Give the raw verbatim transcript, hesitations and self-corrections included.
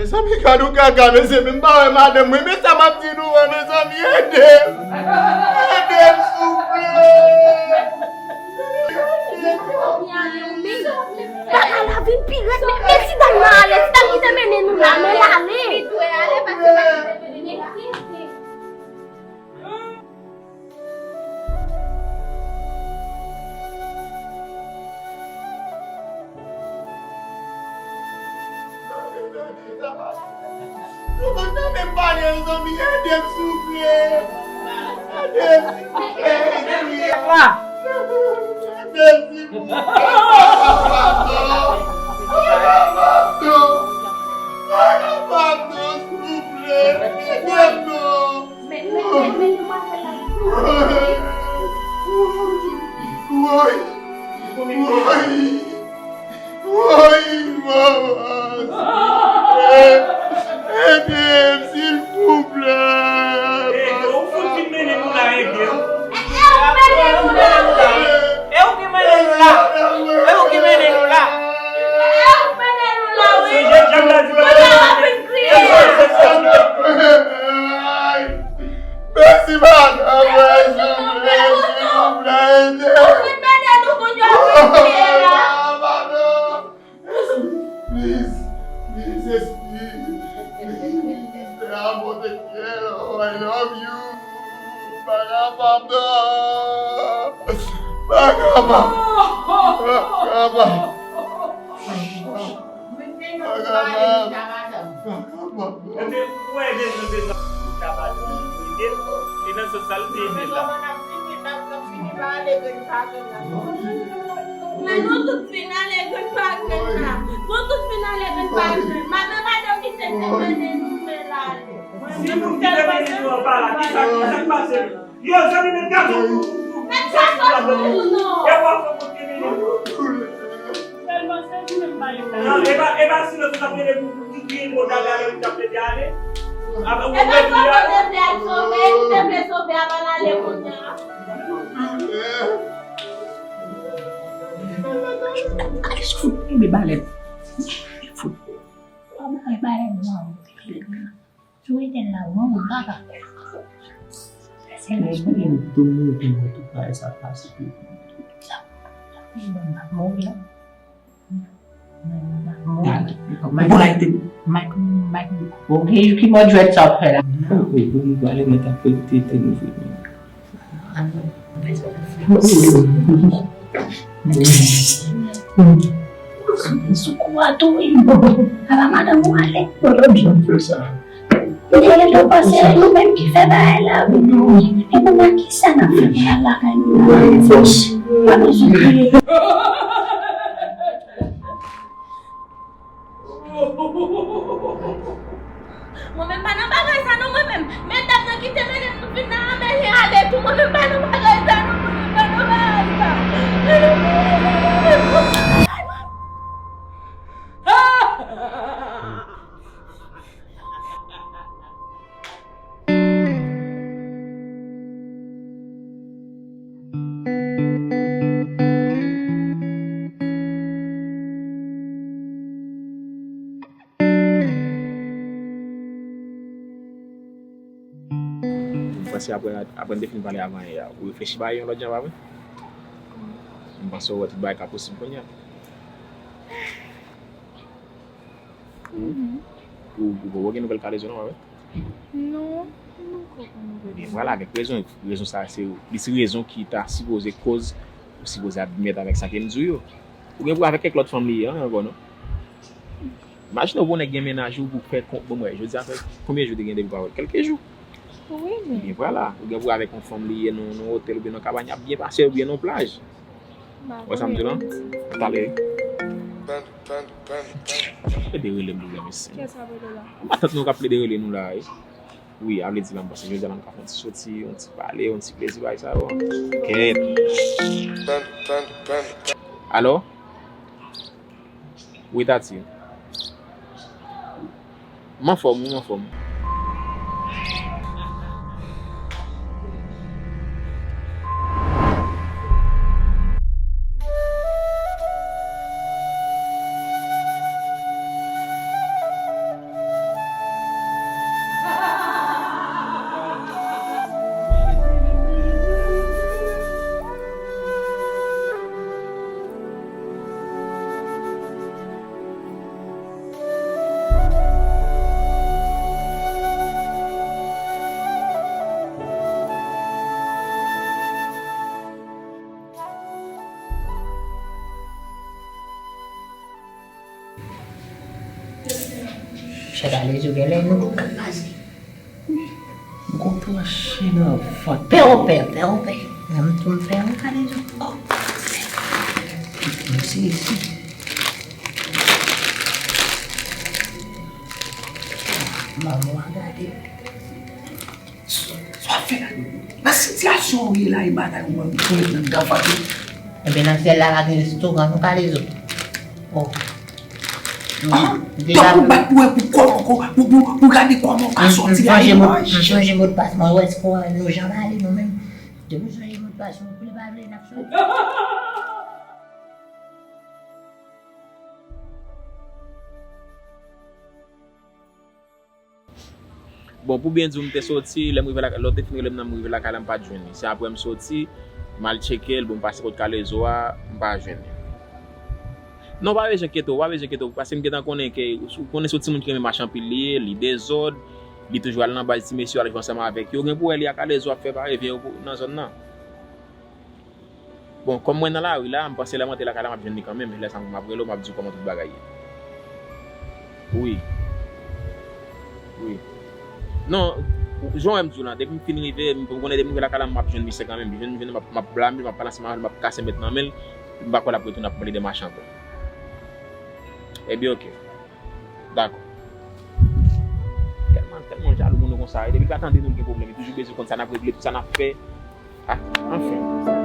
Mezanmi, gad yon kaka, mesye, men m pa wè madanm mwen, men sa m ap di nou an, mezanmi, ede m! Ede m, souple! Bagay la vin pi rèd, men, men ti dam nan ale, ti dam ki te mennen nou la, men l ale. Ede m, souple. Ede m, souple. Ede m, souple. Ede m, non. Men, men, men, men, demwazèl la. Woy! Woy! Woy! Woy, manman! Ede m, silvouplè! Ede, ou fout vin mennen nou la, ede m. E, e, ou mennen nou la! E ou ki mennen nou la! E ou ki mennen nou la! E ou mennen nou la, wi! Se jèn, jèn la di, kounye a w ap vin kriye a! Mèsi, madanm mwen, souple, silvouplè, ede m. Ou vin mennen nou kounye a, ou vin kriye la. Please, please, please, please, I'm on the girl. Oh, I love you. Bagay papa. Bagay papa. Bagay papa. Bagay papa. Ebyen, ou wè, bezwen se sa, sa pa di, ede l. E nan sans sa l te ede l la. Men nou tout fin ale grenn pa grenn la. Nou tout fin ale grenn pa grenn la. Men madanm misye te mennen nou, men l ale. Si nou ki te mennen nou an pa la, kisa, kisa k pase? Yo, zanmi, met gason pou, pou, pou, pou, pou, pou, pou, e w ap fè kote mennen nou. Tèlman sezi menm pa gen. Non, e pa, e pa silans ou t ap rele pou, pou di, di mo dal la, menm t ap rele ale. Apa, ou te vle al sove, li te vle sove avan l ale kounye a. Alex fout, e de balèt. Fout. Kòman e balèt bwa ou? Sou etèn la, ou pa ka fè. Sèl espri. Tout moun, tout moun, tout bagay sa pase pou. Mwen pa mouri la. Mwen pa mouri. Mike, Mike, Mike, ou gen ki mò djwèt sa w fè la? Ou, ou, ou, ou pale nèt ak verite, te nou fini. Sou kou a tou, wi. Ala madanm ou ale. Ou te gentan panse se nou menm ki fè bagay la, wi. E kounya kisa n ap fè pou n al lakay nou la? Pa bezwen kriye. Mwen menm pa nan bagay sa non, mwen menm. Men dam nan ki te mennen nou vin nan anmède ale tou, mwen menm pa nan bagay sa non, mwen menm pa nan bagay sa. M panse apre, apre n te fin pale avan yè a, ou reflechi bay yon lòt jan, pa vre? M panse w wè tout bagay ka posib kounye a. Mhm. Ou, ou poko gen nouvèl Kalezo non, pa vre? Non, m poko gen nouvèl. Ebyen, vwala, avèk rezon, rezon sa, se, li se rezon ki ta sipoze koz, ou sipoze admèt avèk sa ke m di w yo. Ou gen pou avèk kèk lòt fanm li ye, an, ankò, non? Imajine w pou nèg gen mennaj ou pou fè kon, bon, mwen, jodi a fè konbyen jou te gen depi pa wè l? Kèlke jou. Wi, men. Ebyen, vwala, ou gen pou avèk yon fanm li ye nan, nan otèl oubyen nan kabann, y ap byen pase, oubyen nan plaj. Wè sa m di w lan? Talè. Plede rele m tou vrèman mesye. Kiyès k ap rele w la? Matant nou k ap plede rele nou la, wi. Wi, a vle di la, m panse jodi a la, m ka fè yon ti soti, yon ti pale, yon ti plezi, bagay sa yo. Kèt. Alo? Wi, Tati. M anfòm, wi, m anfòm. Chè Kalezo, genlè nou ka pase. M gon tranche nan vant. Pè o pè, pè o pè. Menm tou m fè yon Kalezo. Oh. M sezi. Manman w a gade. Sa w ap fè la? Nan sitiyasyon w ye la, e bagay ou menm pou met nan dan vant ou. Ebyen, nan syèl la, pa gen restoran, non, Kalezo. Oh. Ah, tankou bat pou wè, pou kòman, pou, pou, pou gade kòman w ka sòti la. M sonje modpas mwen, wè, se pou nou janm ale, nou menm. Depi nou sonje modpas, nou vle pa vle, n ap sòti. Bon, pou byen di w, m te soti, lè m rive lakay, lè w te fin rele m nan, m rive lakay la, m pa t jwenn li. Se apre m soti, m al tcheke l, bon, m pase kot Kalezo a, m pa jwenn li. Non, w pa bezwen enkyete w, w pa bezwen enkyete w, paske m gentan konnen ke, ou konnen se yon timoun ki renmen mache anpil li ye, li dezòd, li toujou al nan baz ti mesye, al jwe ansanm avèk yo, gen pou wè li ak Kalezo ap fè parevyen yo nan zòn nan. Bon, kòm mwen nan lari la, m panse lè m antre lakay la, m ap jwenn li kanmenm. E lè sa m ap rele w, m ap di w kòman tout bagay ye. Wi. Wi. Non, jan w wè m di w lan, depi m fin rive, m konnen depi m rive lakay la, m ap jwenn misye kanmenm. M jwenn, jwenn, m ap, m ap blame, m ap pale ansanm avè l, m ap kase mèt nan men l, m pa kwè l ap retounen ap pale de mache ankò. Ebyen, oke. Dakò. Tèlman, tèlman jalou moun konsa, e depi l pa tande nou gen pwoblèm, li toujou bezwen konn sa n ap regle, tout sa n ap fè. Ah, anfen.